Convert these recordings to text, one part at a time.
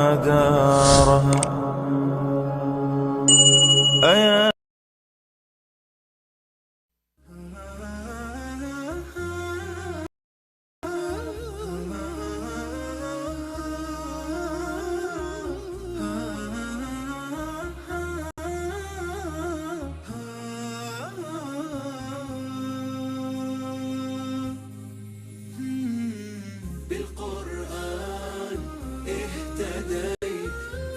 دارها أيا بالقرآن اهتديت،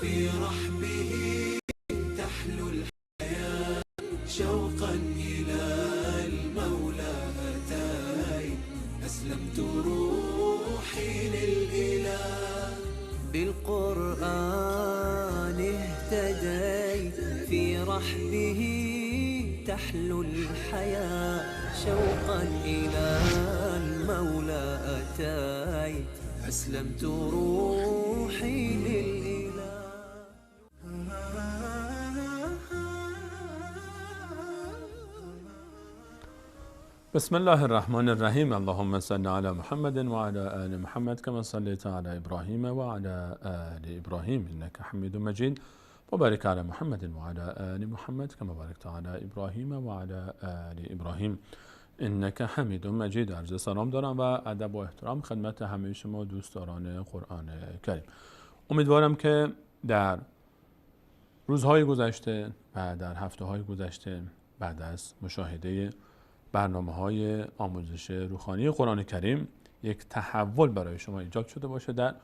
في رحبه تحلو الحياة، شوقا إلى المولى أتيت، أسلمت روحي للإله. بالقرآن اهتديت، في رحبه تحلو الحياة، شوقا إلى المولى أتيت، أسلمت روحي للإله. بسم الله الرحمن الرحیم. اللهم صل علی محمد و علی آل محمد كما صلیت علی ابراهیم و علی آل ابراهیم انک حمید مجید و بارک علی محمد و علی آل محمد كما بارکت علی ابراهیم و علی آل ابراهیم انک حمید مجید. عرض سلام دارم و ادب و احترام خدمت همه شما دوستداران قرآن کریم. امیدوارم که در روزهای گذشته و در هفته های گذشته بعد از مشاهده برنامه‌های آموزش روخوانی قرآن کریم یک تحول برای شما ایجاد شده باشه در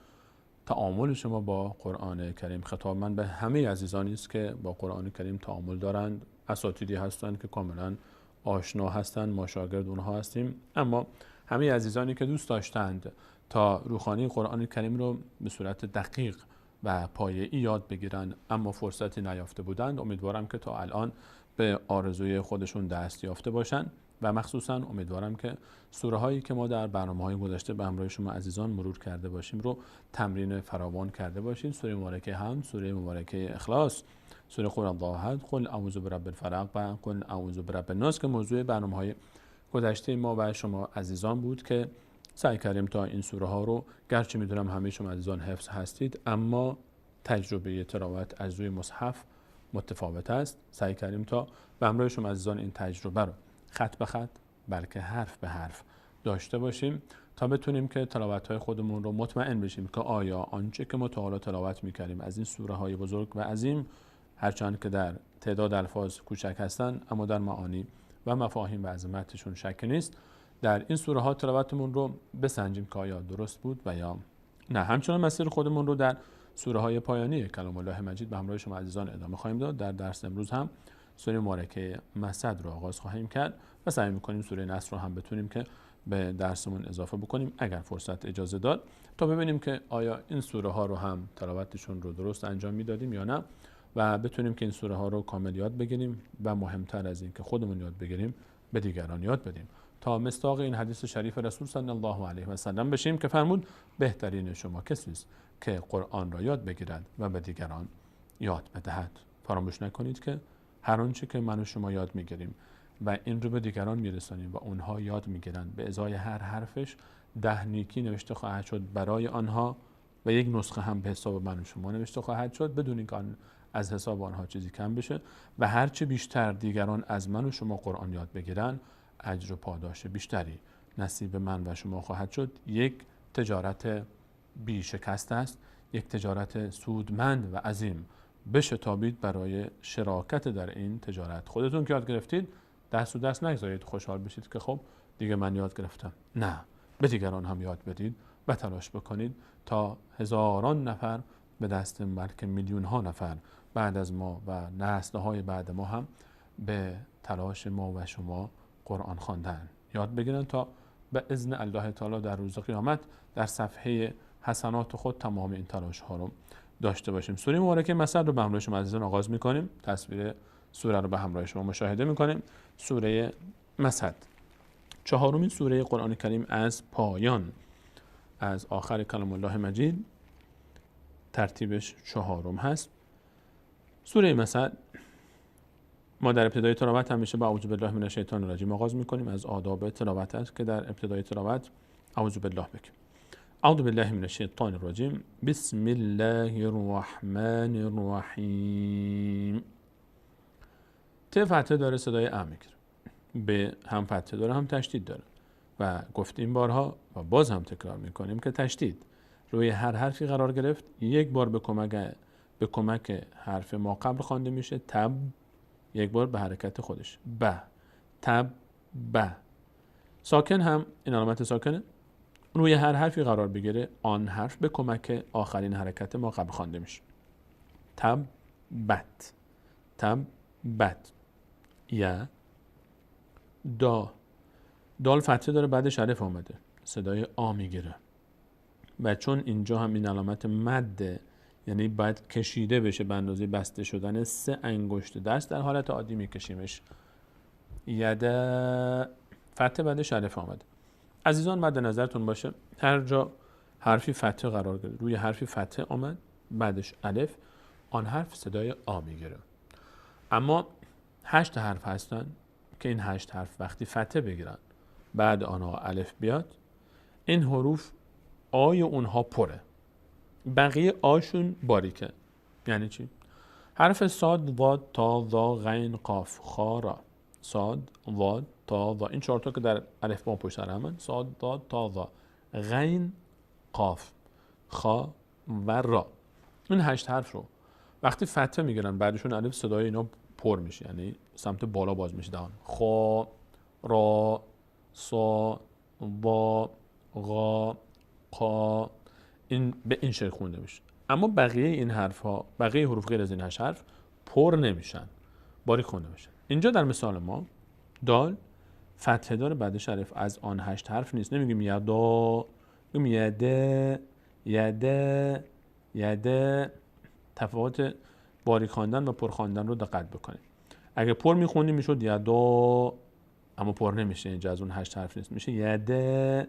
تعامل شما با قرآن کریم. خطاب من به همه عزیزانی است که با قرآن کریم تعامل دارند، اساتیدی هستند که کاملا آشنا هستند، ما شاگرد اونها هستیم، اما همه عزیزانی که دوست داشتند تا روخوانی قرآن کریم رو به صورت دقیق و پایه‌ای یاد بگیرند اما فرصتی نیافته بودند، امیدوارم که تا الان به آرزوی خودشون دست یافته باشند و مخصوصا امیدوارم که سوره هایی که ما در برنامه‌های گذشته به همراه شما عزیزان مرور کرده باشیم رو تمرین فراوان کرده باشیم. سوره مبارکه حمد، سوره مبارکه اخلاص، سوره قل الله احد، قل اعوذ برب الفلق و قل اعوذ برب الناس که موضوع برنامه‌های گذشته ما و شما عزیزان بود که سعی کردیم تا این سوره ها رو، گرچه میدونم همه شما عزیزان حفظ هستید اما تجربه تلاوت از روی مصحف متفاوت است، سعی کردیم تا به همراه شما عزیزان این تجربه رو خط به خط بلکه حرف به حرف داشته باشیم تا بتونیم که تلاوت‌های خودمون رو مطمئن بشیم که آیا آنچه که ما تا حالا تلاوت می‌کردیم از این سوره های بزرگ و عظیم، هرچند که در تعداد الفاظ کوچک هستند اما در معانی و مفاهیم و عظمتشون شک نیست، در این سوره ها تلاوتمون رو بسنجیم که آیا درست بود و یا نه. همچنان مسیر خودمون رو در سوره های پایانی کلام الله مجید به همراه شما عزیزان ادامه خواهیم داد. در درس امروز هم سوره مبارکه مسد رو آغاز خواهیم کرد و سعی می‌کنیم سوره نصر رو هم بتونیم که به درسمون اضافه بکنیم اگر فرصت اجازه داد، تا ببینیم که آیا این سوره ها رو هم تلاوتشون رو درست انجام میدادیم یا نه و بتونیم که این سوره ها رو کامل یاد بگیریم و مهمتر از این که خودمون یاد بگیریم به دیگران یاد بدیم تا مصداق این حدیث شریف رسول صلی الله علیه و سلم بشیم که فرمود بهترین شما کسی است که قرآن را یاد بگیرد و به دیگران یاد بدهد. فراموش نکنید که هر آنچه که من و شما یاد میگیریم و این رو به دیگران میرسانیم و اونها یاد میگیرند، به ازای هر حرفش 10 نیکی نوشته خواهد شد برای آنها و یک نسخه هم به حساب من و شما نوشته خواهد شد بدون اینکه از حساب آنها چیزی کم بشه. و هرچه بیشتر دیگران از من و شما قرآن یاد بگیرن، اجر و پاداش بیشتری نصیب من و شما خواهد شد. یک تجارت بی شکست است، یک تجارت سودمند و عظیم. بشتابید برای شراکت در این تجارت. خودتون که یاد گرفتید دست و دست نگذارید خوشحال بشید که خب دیگه من یاد گرفتم. نه، به دیگران هم یاد بدید و تلاش بکنید تا هزاران نفر به دست، بلکه میلیون ها نفر بعد از ما و نسل های بعد ما هم به تلاش ما و شما قرآن خواندن یاد بگیرن تا به اذن الله تعالی در روز قیامت در صفحه حسنات خود تمام این تلاش ها رو داشته باشیم. سوره مبارکه مسد رو به همراه شما عزیزان آغاز میکنیم. تصویر سوره رو به همراه شما مشاهده میکنیم. سوره مسد، چهارمین سوره قرآن کریم از پایان، از آخر کلام الله مجید، ترتیبش چهارم هست. سوره مسد ما در ابتدای تلاوت همیشه با اعوذ بالله من الشیطان الرجیم آغاز میکنیم. از آداب تلاوت است که در ابتدای تلاوت اعوذ بالله بگیم. اعوذ بالله من الشیطان الرجیم. بسم الله الرحمن الرحیم. ت فتحه داره، صدای ا میگیره. ب هم فتحه داره هم تشدید داره و گفتیم بارها و باز هم تکرار میکنیم که تشدید روی هر حرفی قرار گرفت یک بار به کمک حرف ما قبل خوانده میشه. تب یک بار به حرکت خودش، ب تب ب. ساکن هم این علامت ساکنه، روی هر حرفی قرار بگیره آن حرف به کمک آخرین حرکت ما قبل خوانده میشه. تب بت، تب بت. یا دا، دال فتحه داره بعدش الف آمده، صدای آ میگیره و چون اینجا هم این علامت مده، یعنی باید کشیده بشه به اندازه بسته شدن سه انگشت دست، در حالت عادی میکشیمش. یده فتحه بعدش الف آمده. عزیزان مد نظرتون باشه هر جا حرفی فتحه قرار گرفت، روی حرفی فتحه آمد بعدش الف، آن حرف صدای آ میگیره. اما 8 حرف هستن که این 8 حرف وقتی فتحه بگیرن بعد آنها الف بیاد، این حروف آی اونها پره، بقیه آشون باریکه. یعنی چی؟ حرف صاد، ضاد، تا، ظا، غین، قاف، خا، را. صاد، ضاد، تا، ظا، این 4 تا که در الف با پشت سر همن. صاد، ضاد، تا، ظا، غین، قاف، خا و را. این 8 حرف رو وقتی فتحه میگیرن بعدشون الف، صدای اینا پر میشه، یعنی سمت بالا باز میشه دهان. خا، را، صا، ضا، غا، قا، این به این شکل خونده میشه. اما بقیه این حرف ها، بقیه حروف غیر از این 8 حرف پر نمیشن، باریک خونده میشن. اینجا در مثال ما دال فتحه داره بعدش الف، از آن 8 حرف نیست. نمیگیم یدا، میگیم یده، یده، یده. تفاوت باریک خواندن و پر خواندن رو دقت بکنید. اگه پر میخوندیم میشد یدا، اما پر نمیشه، اینجا از اون 8 حرف نیست، میشه یده.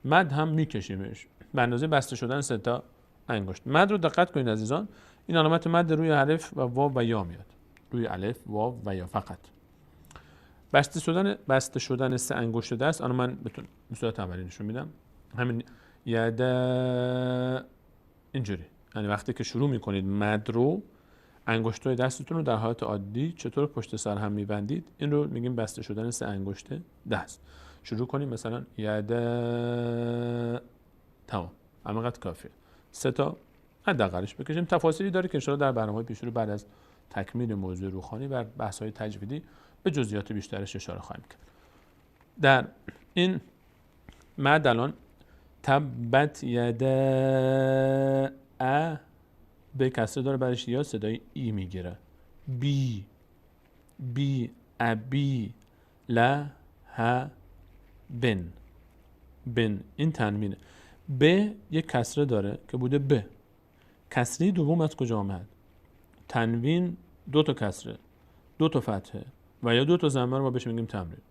مد هم میکشیمش به اندازه بسته شدن 3 تا انگشت. مد رو دقت کنید عزیزان، این علامت مد روی الف و واو و یا میاد، روی الف، واو و یا فقط. بسته شدن 3 انگشت دست، آن من بهتون به صورت عملی نشون میدم. همین یده اینجوری، یعنی وقتی که شروع میکنید مد رو، انگشت‌های دستتون رو در حالت عادی چطور پشت سر هم میبندید، این رو میگیم بسته شدن 3 انگشت دست. شروع کنیم مثلا یده، تمام، همینقدر کافیه. 3 تا حداقلش بکشیم. تفاصیلی داره که انشاءالله در برنامه‌های پیش رو بعد از تکمیل موضوع روخوانی و بحث‌های تجویدی به جزئیات بیشترش اشاره خواهیم کرد. در این مد الان تبت یده ا به کسره داره بعدش یا صدای ای میگیره. بی، بی، ابی، له، بن، بن، این تنوینه. ب یک کسره داره که بوده ب. کسره دوم از کجا آمد؟ تنوین 2 تا کسره، 2 تا فتحه و یا 2 تا ضمه رو ما بهش میگیم تمرین.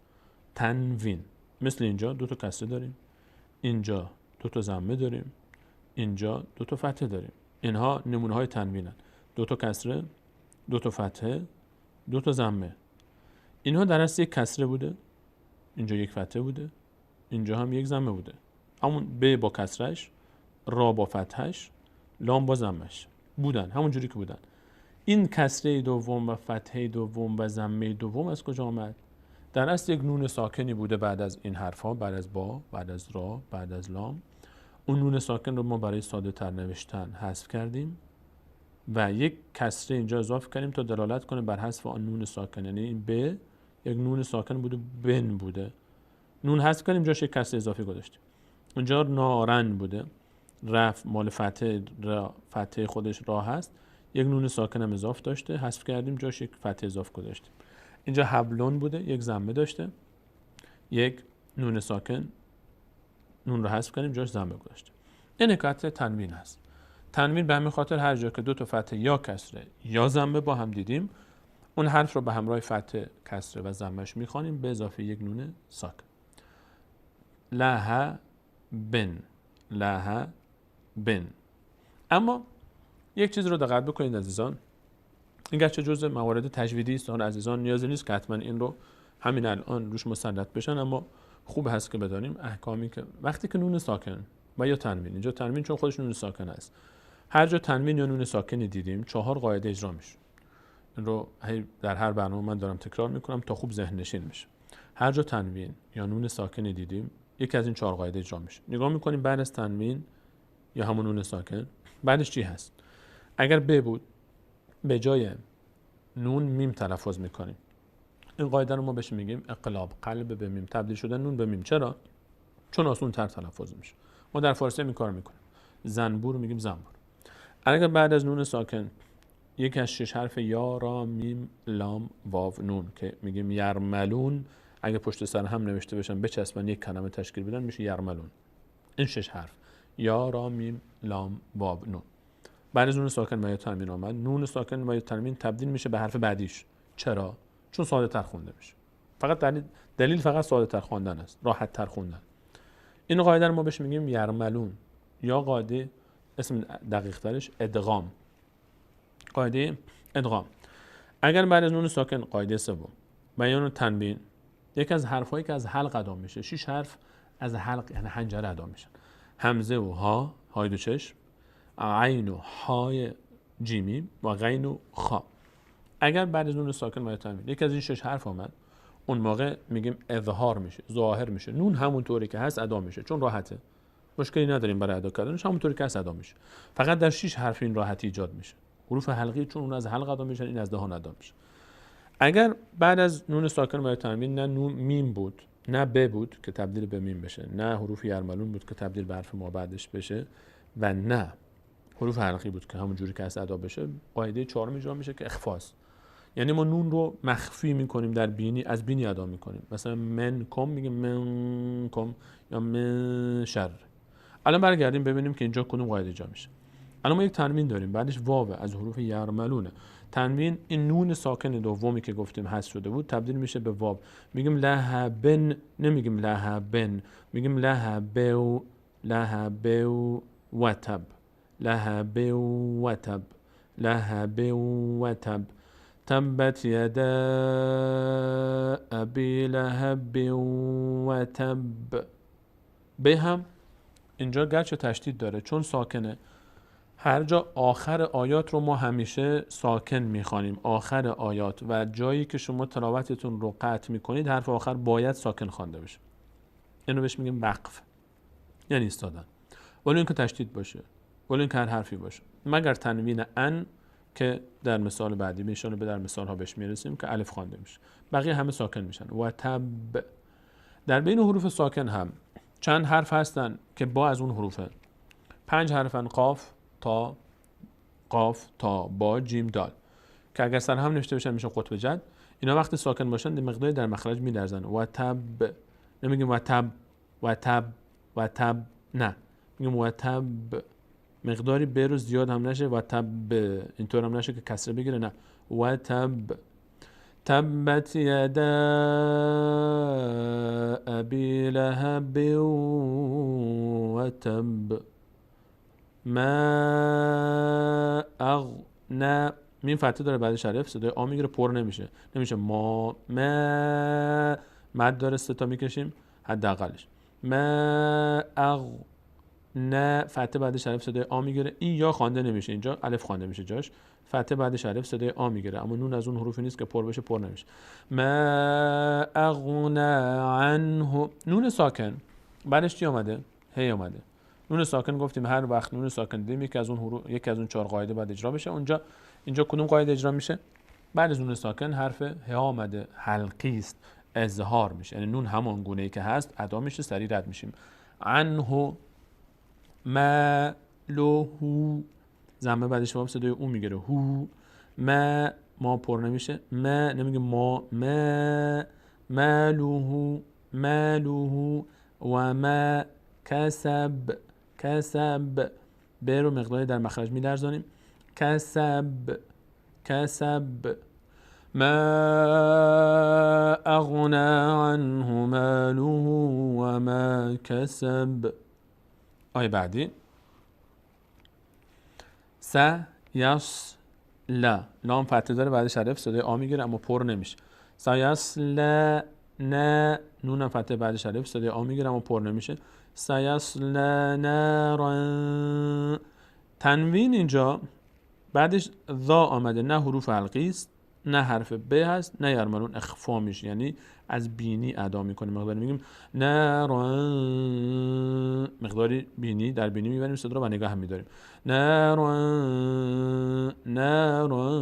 تنوین مثل اینجا 2 تا کسره داریم، اینجا 2 تا ضمه داریم، اینجا 2 تا فتحه داریم. اینها نمونه های تنوینن. 2 تا کسره، 2 تا فتحه، 2 تا ضمه. اینها در اصل یک کسره بوده، اینجا یک فتحه بوده، اینجا هم یک ضمه بوده. همون ب با کسرش، را با فتحش، لام با ضمش بودن، همون جوری که بودن. این کسره دوم و فتحه دوم و ضمه دوم از کجا آمد؟ در اصل یک نون ساکنی بوده بعد از این حرفها، بعد از با، بعد از را، بعد از لام. اون نون ساکن رو ما برای ساده تر نوشتن حذف کردیم و یک کسره اینجا اضافه کردیم تا دلالت کنه بر حذف آن نون ساکن. یعنی این ب یک نون ساکن بوده، بن بوده، نون حذف کردیم جاش یک کسره اضافی گذاشتیم. اونجا نارن بوده، رف مال فتحه، را فتحه خودش را هست، یک نون ساکن هم اضافه داشته، حذف کردیم جاش یک فتحه اضافه گذاشتیم. اینجا حبلون بوده، یک ضمه داشته، یک نون ساکن، نون رو حذف کردیم جاش ضمه گذاشتیم. این حکایت تنوین هست. تنوین به همین خاطر هر جا که 2 تا فتحه یا کسره یا ضمه با هم دیدیم، اون حرف رو به همراه فتحه، کسره و ضمه‌اش می‌خوانیم به اضافه یک نون ساکن. لها بن، لها بن. اما یک چیز رو دقت بکنید عزیزان، این گرچه جزء موارد تجویدی است، عزیزان نیازی نیست که حتما این رو همین الان روش مسلط بشن، اما خوب هست که بدانیم احکامی که وقتی که نون ساکن و یا تنوین. اینجا تنوین چون خودش نون ساکن است. هر جا تنوین یا نون ساکنی دیدیم 4 قاعده اجرا میشه. این رو در هر برنامه من دارم تکرار میکنم تا خوب ذهن نشین بشه. هر جا تنوین یا نون ساکنی دیدیم یکی از این 4 قاعده اجرا میشه. نگاه میکنیم بعد از تنوین یا همون نون ساکن بعدش چی هست. اگر ب بود به جای نون میم تلفظ میکنیم. این قاعده رو ما بهش میگیم اقلاب، قلب به میم، تبدیل شدن نون به میم. چرا؟ چون آسون تر تلفظ میشه. ما در فارسی این کار میکنیم، زنبور میگیم زنبور. اگر بعد از نون ساکن یکی از 6 حرف یا، را، میم، لام، واو، نون که میگیم یرملون، اگه پشت سر هم نوشته بشن بچسبن یک کلمه تشکیل بدن میشه یرملون. این 6 حرف یا، را، میم، لام، واو، نون. بعد از نون ساکن و یا تنوین آمد، نون ساکن و یا تنوین تبدیل میشه به حرف بعدیش. چرا؟ چون ساده تر خونده میشه. فقط دلیل فقط ساده تر خواندن است، راحت تر خوندن. این قاعده رو ما بهش میگیم یرملون یا قاعده اسم دقیق ترش ادغام. قاعده ادغام. اگر بعد از نون ساکن قاعده سوم بیان تنوین، یکی از حرفایی که از حلق ادا میشه، 6 حرف از حلق یعنی حنجره ادا میشن. همزه و ها، های دو چشم، عین و های جیمی و غین و خا. اگر بعد از نون ساکن و تنوین یکی از این 6 حرف آمد، اون موقع میگیم اظهار میشه، ظاهر میشه. نون همونطوری که هست ادا میشه چون راحته، مشکلی نداریم برای ادا کردنش، همونطوری که هست ادا میشه. فقط در 6 حرف این راحتی ایجاد میشه. حروف حلقی چون اون از حلق ادا میشن، این از دهان ادا میشه. اگر بعد از نون ساکن و تنوین نه نون میم بود، نه ب بود که تبدیل به میم بشه، نه حروف یرملون بود که تبدیل به حرف ما بعدش بشه، و نه حروف حلقی بود که همون جوری که هست ادا بشه، قاعده 4 اجرا میشه که اخفاست. یعنی ما نون رو مخفی میکنیم در بینی، از بینی ادا میکنیم. مثلا من کم میگیم من کم یا من شر. الان برگردیم ببینیم که اینجا کدوم قاعده اجرا میشه. الان ما یک تنوین داریم بعدش واو از حروف یرملونه. تنوین این نون ساکن دومی که گفتیم حذف شده بود تبدیل میشه به واو. میگیم لهبن، نمیگیم لهبن، میگیم لهبو، لهبو وتب، لهبو وتب، لهبو وتب. تبت یدا ابی لهب وتب. به هم اینجا گرچه تشدید داره چون ساکنه، هر جا آخر آیات رو ما همیشه ساکن میخوانیم، آخر آیات و جایی که شما تلاوتتون رو قطع میکنید حرف آخر باید ساکن خوانده بشه. اینو بهش میگیم وقف، یعنی ایستادن، ولی اینکه تشدید باشه، ولی اینکه هر حرفی باشه، مگر تنوین ان که در مثال بعدی میشونه، به در مثال ها بهش میرسیم که الف خوانده میشه، بقیه همه ساکن میشن. و تب. در بین حروف ساکن هم چند حرف هستن که با از اون حروفه، 5 حرفن: قاف، تا، قاف، تا، با، جیم، دال، که اگر سر هم نوشته بشن میشه قطب جد. اینا وقتی ساکن باشن مقداری در مخرج میلرزن. و تب، نمیگیم و تب، و تب، و تب، نه، میگیم و تب. مقداری ب رو زیاد هم نشه و تب، اینطور هم نشه که کسره بگیره، نه، و تب. تبت یدا ابی لهب و تب. ما اغنا، میم فتحه داره بعدش الف، صدای آ میگیره پر نمیشه، نمیشه ما، ما، مد داره 3 تا میکشیم حداقلش. ما اغنا، فتحه بعدش الف صدای آ میگیره، این یا خوانده نمیشه، اینجا الف خوانده میشه جاش، فتحه بعدش الف صدای آ میگیره، اما نون از اون حروفی نیست که پر بشه، پر نمیشه. ما اغنا عنه، نون ساکن بعدش چی اومده؟ هی اومده. نون ساکن گفتیم هر وقت نون ساکن دیدیم یکی از اون حروف، یکی از اون 4 قاعده باید اجرا بشه. اونجا اینجا کدوم قاعده اجرا میشه؟ بعد از نون ساکن حرف ه آمده، حلقی است، اظهار میشه، یعنی نون همان گونه ای که هست ادا میشه، سریع رد میشیم. عنه، ما، لهو، زمه بعدش واو صدای او میگیره، هو، ما، ما پر نمیشه، ما نمیگه ما، ما، مالوه، مالوه و ما کسب، کسب، ب رو مقداری در مخرج میلرزانیم، کسب، کسب. ما اغنا عنه ماله و ما کسب. آیه بعدی س یص لا، لام فتحه داره بعدش الف صدای آ میگیره اما پر نمیشه. سیصلا، نه، نونم فتحه بعدش الف صدای آ میگیره اما پر نمیشه. سیصلی نارا. تنوین اینجا بعدش ذا آمده، نه حروف حلقی است، نه حرف ب هست، نه یرملون، اخفا میشه، یعنی از بینی ادا میکنیم. مقداری میگیم نارا، مقداری بینی در بینی میبریم صدا رو و نگاه هم میداریم. نارا نارا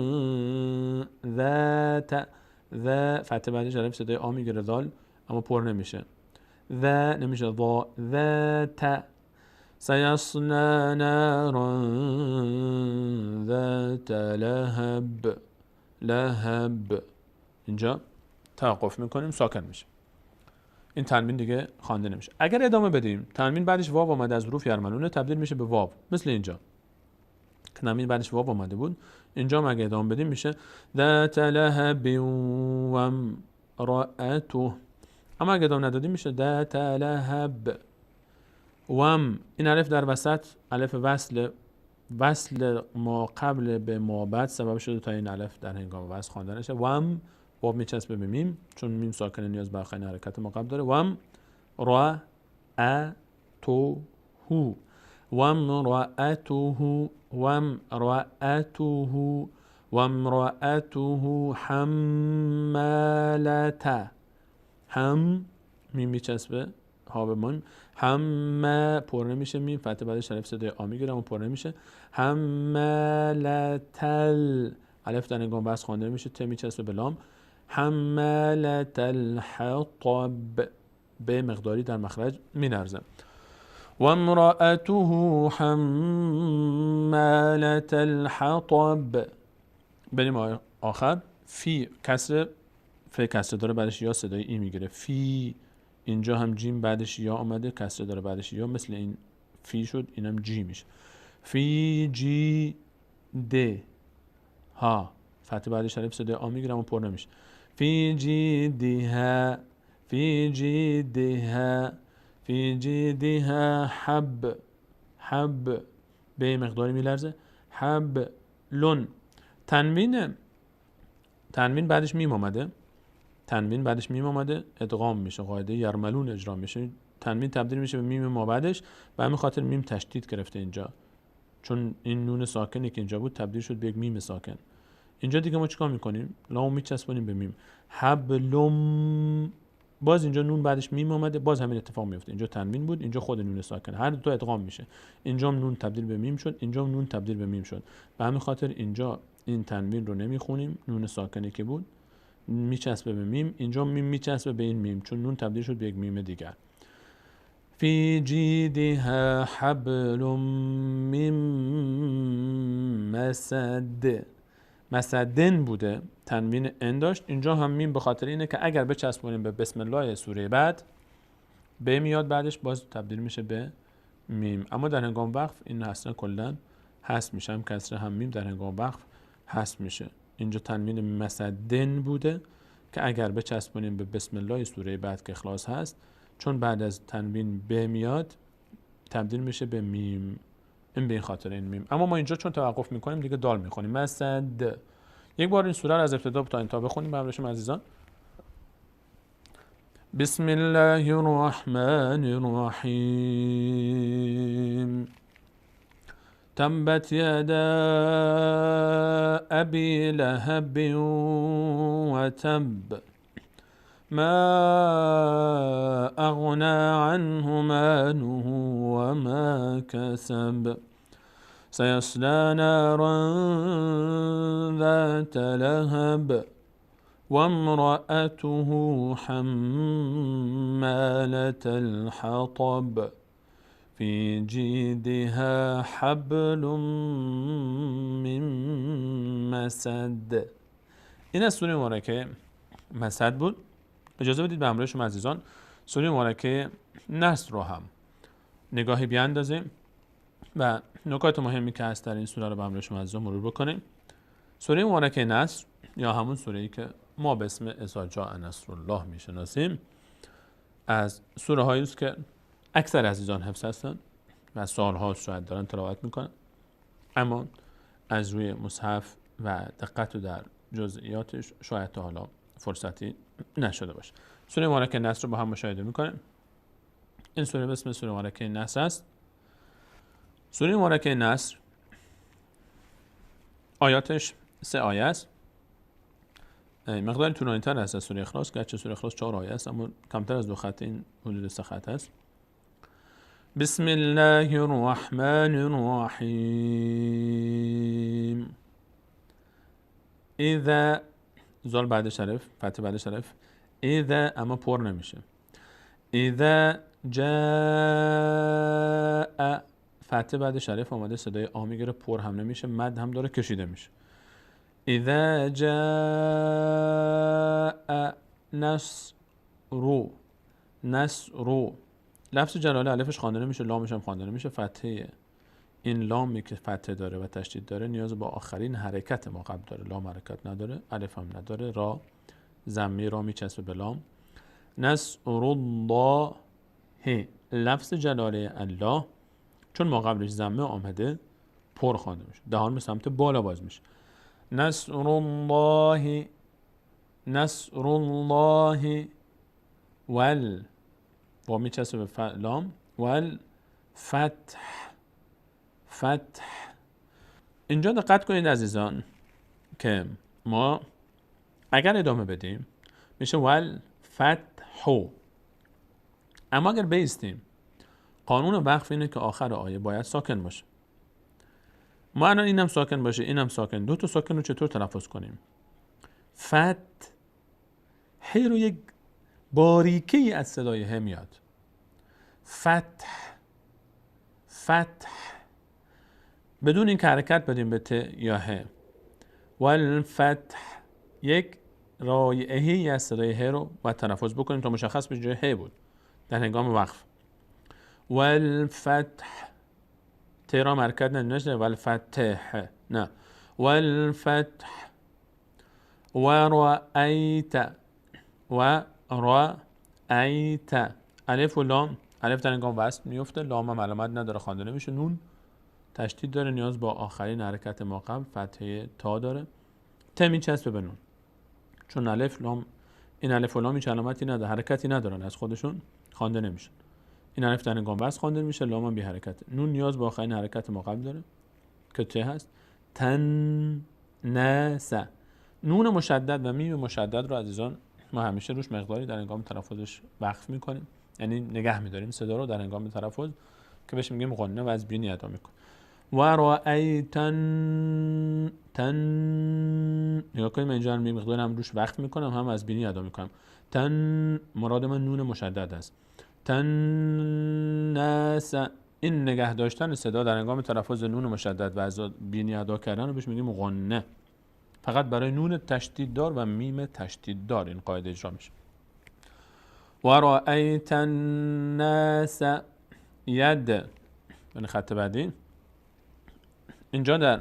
ذات، ذا فتح بعدش الف صدای آ میگیره ذال، اما پر نمیشه، ذا نمیشه ضا، ذات. سیصلی نارا ذات لهب، لهب. اینجا توقف میکنیم، ساکن میشه، این تنوین دیگه خوانده نمیشه. اگر ادامه بدیم تنوین بعدش واو آمده از حروف یرملونه، تبدیل میشه به واو، مثل اینجا که تنوین بعدش واو آمده بود، اینجا هم اگه ادامه بدیم میشه ذات لهب و امرأته. اما اگه ادامه ندادیم میشه ذات لهب وم، این الف در وسط الف وصل، وصل ما قبل به ما بعد سبب شده تا این الف در هنگام وصل خوانده نشه. وم واو میچسبه به میم، چون میم ساکن نیاز به آخرین حرکت ما قبل داره. وم را ا تو هو، وم رأته، وم رأته، وامرأته حمالة، هم میم میچسبه ها به میم، همه پر نمیشه میم، فتح بعدش الف صدای آ میگیره اما پر نمیشه. حمالة، الف در هنگام وصل خوانده میشه، ت میچسبه به لام. حمالة الحطب، به مقداری در مخرج مینرزه. وامرأته حمالة الحطب. بریم آخر. فی کسره، ف کسره داره بعدش یا صدای ای میگیره، فی. اینجا هم جیم بعدش یا آمده، کسره داره بعدش یا، مثل این فی شد، اینم جی میشه. فی جی د ها، فتح بعدش الف صدای آ میگیره اما پر نمیشه. فی جی دیها، فی جی دیها، فی جی دیها حب، حب به مقداری میلرزه، حب لون. تنوین، تنوین بعدش میم آمده، تنوین بعدش میم آمده، ادغام میشه، قاعده یرملون اجرا میشه، تنوین تبدیل میشه به میم ما بعدش، به همین خاطر میم تشدید گرفته اینجا، چون این نون ساکنی که اینجا بود تبدیل شد به یک میم ساکن. اینجا دیگه ما چیکار میکنیم؟ لام میچسبونیم به میم. حبلم، باز اینجا نون بعدش میم آمده، باز همین اتفاق میفته. اینجا تنوین بود، اینجا خود نون ساکن، هر دو تا ادغام میشه. اینجا نون تبدیل به میم شد، اینجا نون تبدیل به میم شد. به همین خاطر اینجا این تنوین رو نمیخونیم، نون ساکنی که بود میچسبه به میم، اینجا میم میچسبه به این میم، چون نون تبدیل شد به یک میم دیگر. فی جیدها حبل من مسد، مسدن بوده، تنوین ان داشت، اینجا هم میم به خاطر اینه که اگر بچسبونیم به بسم الله سوره بعد، به میاد بعدش باز تبدیل میشه به میم. اما در هنگام وقف این اصلا کلا حذف میشه، هم کسره هم میم در هنگام وقف حذف میشه. اینجا تنوین مسدن بوده که اگر بچسبونیم به بسم الله سوره بعد که اخلاص هست، چون بعد از تنوین به میاد تبدیل میشه به میم، این به این خاطر این میم. اما ما اینجا چون توقف میکنیم دیگه دال میخونیم، مسد. یک بار این سوره رو از ابتدا تا انتها بخونیم برای شما عزیزان. بسم الله الرحمن الرحیم. تبت یدا ابی لهب وتب، ما اغنى عنه ماله وما کسب، سيصلى نارا ذات لهب، وامرأته حمالة الحطب، في جيدها حبل من مسد. این از سوره مبارکه مسد بود. اجازه بدید به همراه شما عزیزان سوره مبارکه نصر رو هم نگاهی بیاندازیم و نکات مهمی که هست در این سوره رو به همراه شما عزیزان مرور بکنیم. سوره مبارکه نصر یا همون سوره‌ای که ما به اسم اذا جاء نصرالله میشناسیم، از سوره هایی است که اکثر عزیزان حفظ هستن و سالها شاید دارن تلاوت میکنن، اما از روی مصحف و دقت در جزئیاتش شاید تا حالا فرصتی نشده باشه. سوره مبارکه نصر رو با هم مشاهده میکنیم. این سوره به اسم سوره مبارکه نصر است. سوره مبارکه نصر آیاتش 3 آیه است. مقدار طولانی‌تر است از سوره اخلاص، گرچه سوره اخلاص 4 آیه است اما کمتر از 2 خط، این حدود 3 خط است. بسم الله الرحمن الرحیم. اذا، زال بعد شرف، فتح بعد شرف، اذا اما پر نمیشه. اذا جاء، فتح بعد شرف آمده صدای آ میگیره، پر هم نمیشه، مد هم داره کشیده میشه. اذا جاء نصر، نصر، لفظ جلاله الفش خوانده نمیشه، لامش هم خوانده نمیشه. فتحه این لامی که فتحه داره و تشدید داره نیاز با آخرین حرکت ما قبل داره، لام حرکت نداره، الف هم نداره، را ضمه را میچسبه به لام. نصر الله، لفظ جلاله الله چون ما قبلش ضمه آمده پر خوانده میشه، دهان به سمت بالا باز میشه. نصر الله، نصر الله، ول و میچسبه به لام، ول فتح، فتح. اینجا دقت کنید عزیزان که ما اگر ادامه بدیم میشه ول فتح، اما اگر بیستیم قانون وقف اینه که آخر آیه باید ساکن باشه. ما الان اینم ساکن باشه اینم ساکن، دو تا ساکن رو چطور تلفظ کنیم؟ فتح رو یک باریکی از صدای ه میاد، فتح، فتح، بدون اینکه حرکت بدیم به ت یا ه. والفتح، یک رایحه‌ای از صدای ه رو باید تلفظ بکنیم تا مشخص بشه جای ه بود در هنگام وقف. والفتح، ت را حرکت نشه، والفتح نه، والفتح. ورأیت، ورأیت، الف و لام، الف در هنگام وصل میفته، لام هم علامت نداره خوانده نمیشه، نون تشدید داره نیاز با آخرین حرکت ما قبل فتحه تا داره، ت میچسبه به نون چون الف لام، این الف و لام هیچ علامتی نداره، حرکتی ندارن از خودشون خوانده نمیشن. این الف در هنگام وصل خوانده میشه، لام هم بی حرکت، نون نیاز با آخرین حرکت ما قبل داره که ت هست. تن نس، نون مشدد و میم مشدد رو عزیزان ما همیشه روش مقداری در هنگام تلفظش وقف میکنیم، یعنی نگه میداریم صدا رو در هنگام تلفظ که بهش میگیم غنه و از بینی ادا میکنیم. و رأیت تن، نگاه کنیم اینجا هم مقدار هم روش وقف میکنم هم از بینی ادا میکنم. تن مراد من نون مشدد است. تن ناس، این نگه داشتن صدا در هنگام تلفظ نون مشدد و از بینی ادا کردن رو بهش میگیم غنه. فقط برای نون تشدید دار و میم تشدید دار این قاعده اجرا میشه. و رأیت الناس ید، یعنی خط بعدی اینجا در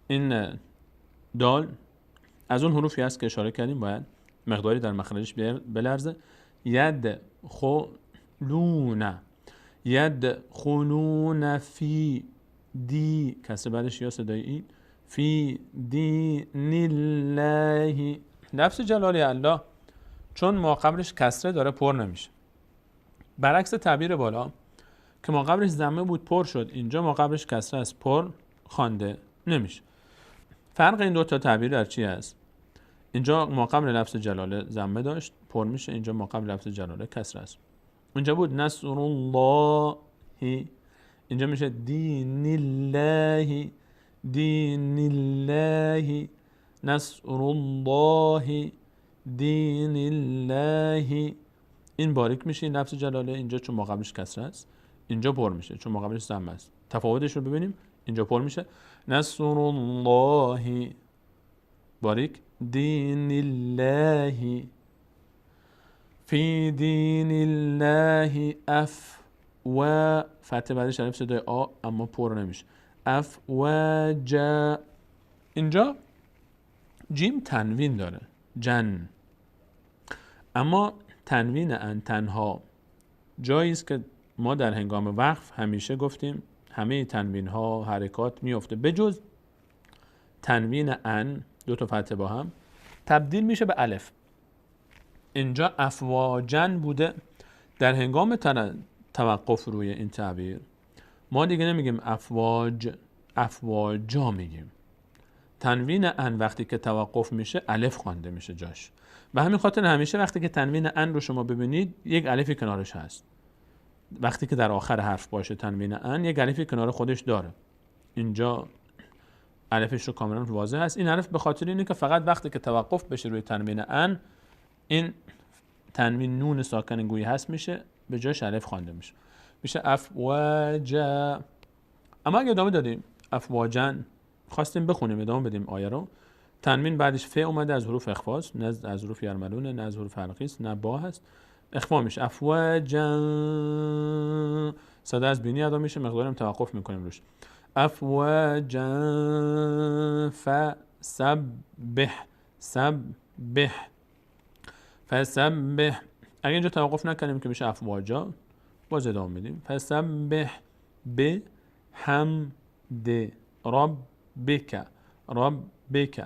این دال از اون حروفی هست که اشاره کردیم باید مقداری در مخرجش بلرزه. ید خلون، ید خلون فی دی، کسر بعدش یا صدای این، فی دین الله، لفظ جلالی الله چون ما قبلش کسره داره پر نمیشه، برعکس تعبیر بالا که ما قبلش ضمه بود پر شد، اینجا ما قبلش کسره است پر خوانده نمیشه. فرق این دو تا تعبیر در چی است؟ اینجا ما قبل لفظ جلاله ضمه داشت پر میشه، اینجا ما قبل لفظ جلاله کسره است. اینجا بود نصر الله، اینجا میشه دین الله، دین الله، نصر الله، دین الله. این باریک میشه این لفظ جلاله، اینجا چون ما قبلش کسره است اینجا پر میشه، چون ما قبلش ضمه است. تفاوتش رو ببینیم، اینجا پر میشه نصر الله باریک، دین الله، فی دین الله اف و فتح بعدش الف صدای آ اما پر نمیشه، اف و جا. اینجا جیم تنوین داره جن، اما تنوین ان تنها جایی است که ما در هنگام وقف همیشه گفتیم همه تنوین ها حرکات میفته بجز تنوین ان، دو تا فتحه با هم تبدیل میشه به الف. اینجا افواجن بوده، در هنگام توقف روی این تعبیر، ما دیگه نمیگیم افواج، افواجا میگیم. تنوین ان وقتی که توقف میشه الف خوانده میشه جاش. به همین خاطر همیشه وقتی که تنوین ان رو شما ببینید یک الفی کنارش هست. وقتی که در آخر حرف باشه تنوین ان یک الفی کنار خودش داره. اینجا الفش رو کاملا واضح هست. این الف به خاطر اینه که فقط وقتی که توقف بشه روی تنوین ان، این تنوین نون ساکن گویی هست میشه، به جاش الف خوانده میشه، میشه افواجا. اما اگه ادامه دادیم افواجن، خواستیم بخونیم ادامه بدیم آیه رو، تنوین بعدش ف اومده از حروف اخفاست، نه از حروف یرملونه، نه از حروف حلقی است، نه با هست، اخفا میشه افواجن، صدا از بینی ادا میشه، مقدارم توقف میکنیم روش. افواجن فسبح، سبح، فسبح. اگه اینجا توقف نکنیم که میشه افواجا، باز ادامه میدیم. فسبح بحمد ربک، ربک،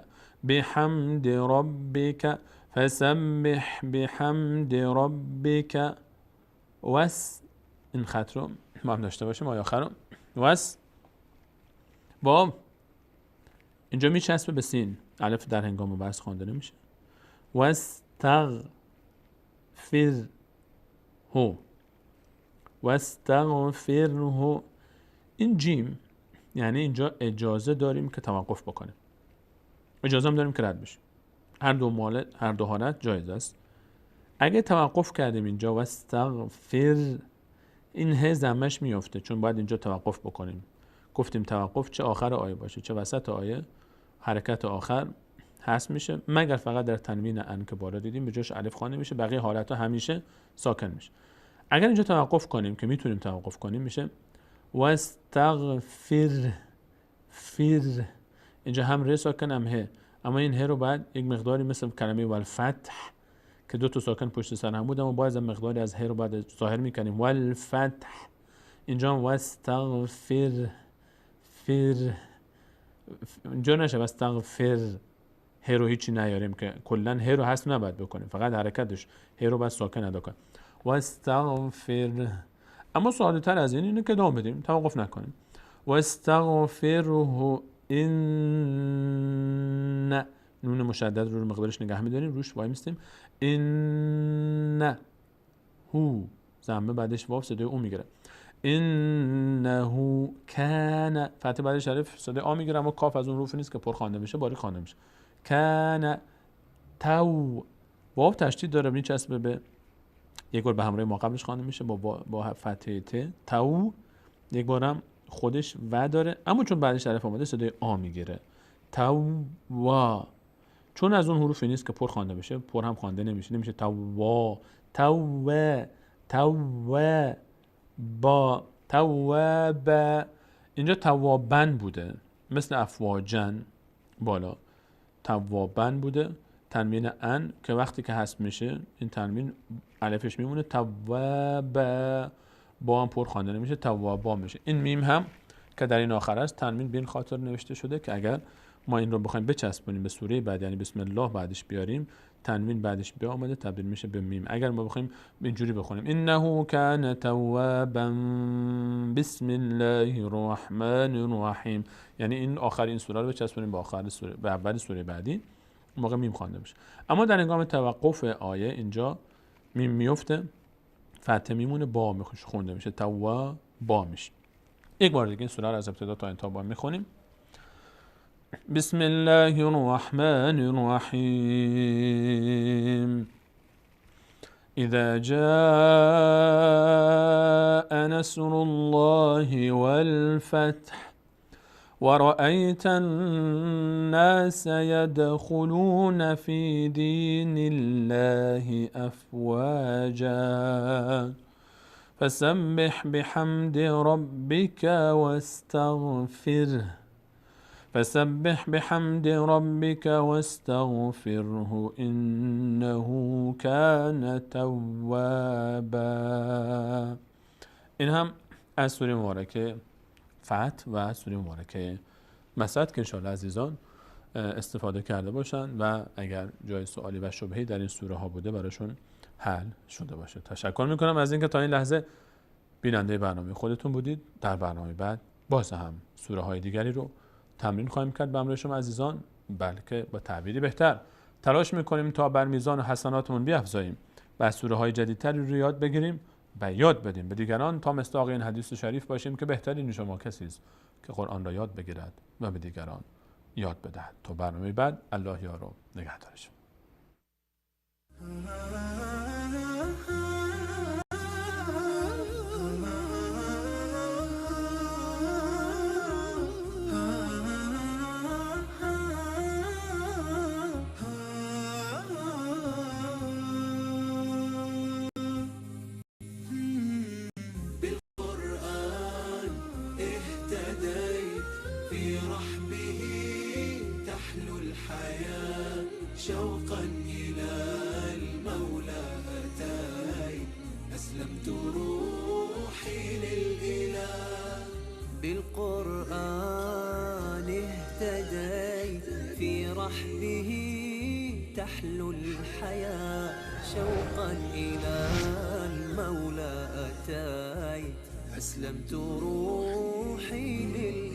بحمد ربک، فسبح بحمد ربک. وس، این خط رو ما هم داشته باشیم آیه آخر رو. وس با اینجا میچسبه به سین، الف در هنگام بحث خوانده نمیشه. واستغفره، واستغفره. این جیم یعنی اینجا اجازه داریم که توقف بکنیم، اجازه هم داریم که رد بشیم. هر دو حالت جایز است. اگه توقف کردیم اینجا واستغفر، این ه زمش میفته چون باید اینجا توقف بکنیم. گفتیم توقف چه آخر آیه باشه چه وسط آیه، حرکت آخر هست میشه، مگر فقط در تنوین ان که بالا دیدیم به جاش الف خوانده میشه، بقیه حالت‌ها همیشه ساکن میشه. اگر اینجا توقف کنیم که میتونیم توقف کنیم، میشه واستغفر فر. اینجا هم ر ساکن هم ه، اما این ه رو بعد یک مقداری مثل کلمه والفتح که دو تا ساکن پشت سر هم بود، اما باز مقداری از ه رو بعد ظاهر میکنیم، والفتح. اینجا هم واستغفر فر، اینجا نشه واستغفر، ه رو هیچی نیاریم که کلا ه رو حذف نباید بکنیم، فقط حرکتش ه رو باید ساکن ادا کنیم. واستغفر. اما ساده تر از این اینه که ادامه بدیم، توقف نکنیم. واستغفره ان، نون مشدد رو مقدارش نگه می‌داریم، روش وای میستیم. ان هو، زمه بعدش واو صدای او میگیره. انه کان، فتح بعدش الف صدای آ میگیره، اما کاف از اون حروف نیست که پر خوانده میشه، باریک خوانده میشه. کان تو، واو تشدید داره، میچسبه به یک بار به همراه ما قبلش خوانده میشه با فتحه ت، تو، یک بارم خودش و داره، اما چون بعدش الف اومده صدای آ میگیره. تو وا، چون از اون حروفی نیست که پر خوانده بشه، پر هم خوانده نمیشه، نمیشه تو وا، تو و، تو و با، تو با. اینجا توابن بوده، مثل افواجن بالا توابن بوده، تنوین ان که وقتی که حذف میشه این تنوین الفش میمونه، تواب با هم پر خوانده نمیشه، توابا میشه. این میم هم که در این آخر است تنوین بین خاطر نوشته شده که اگر ما این رو بخوایم بچسبونیم به سوره بعد، یعنی بسم الله بعدش بیاریم، تنوین بعدش بیا آمده تبدیل میشه به میم. اگر ما بخوایم اینجوری بخونیم انه کان توابا بسم الله الرحمن الرحیم، یعنی این آخر این سوره رو بچسبونیم به آخر سوره، به اول سوره بعدی، موقع میم خوانده میشه. اما در هنگام توقف آیه اینجا میم میفته، فتحه میمونه، با میخوش خونده میشه، توا با میشه. یک بار دیگه این سوره رو از ابتدا تا انتها با میخونیم. بسم الله الرحمن الرحیم. اذا جاء نصر الله والفتح ورأيت الناس يدخلون في دين الله أفواجا فسبح بحمد ربك واستغفره، فسبح بحمد ربك واستغفره إنه كان توابا. این هم از سوره مبارکه فتح و سوره مبارکه مسد که انشاءالله عزیزان استفاده کرده باشن و اگر جای سوالی و شبهه‌ای در این سوره ها بوده براشون حل شده باشه. تشکر میکنم از اینکه تا این لحظه بیننده برنامه خودتون بودید. در برنامه بعد باز هم سوره های دیگری رو تمرین خواهیم کرد به همراه شما عزیزان، بلکه با تعبیری بهتر تلاش میکنیم تا بر میزان حسناتمون بیافزاییم و سوره های جدیدتری رو یاد بگیریم و یاد بدیم به دیگران تا مصداق این حدیث شریف باشیم که بهترین شما کسی است که قرآن را یاد بگیرد و به دیگران یاد بدهد. تا برنامه بعد، الله یار و نگهدارش. شوقا إلى المولى أتيت، أسلمت روحي للإله. بالقرآن اهتديت، في رحبه تحلو الحياة، شوقا إلى المولى أتيت، أسلمت روحي للإله.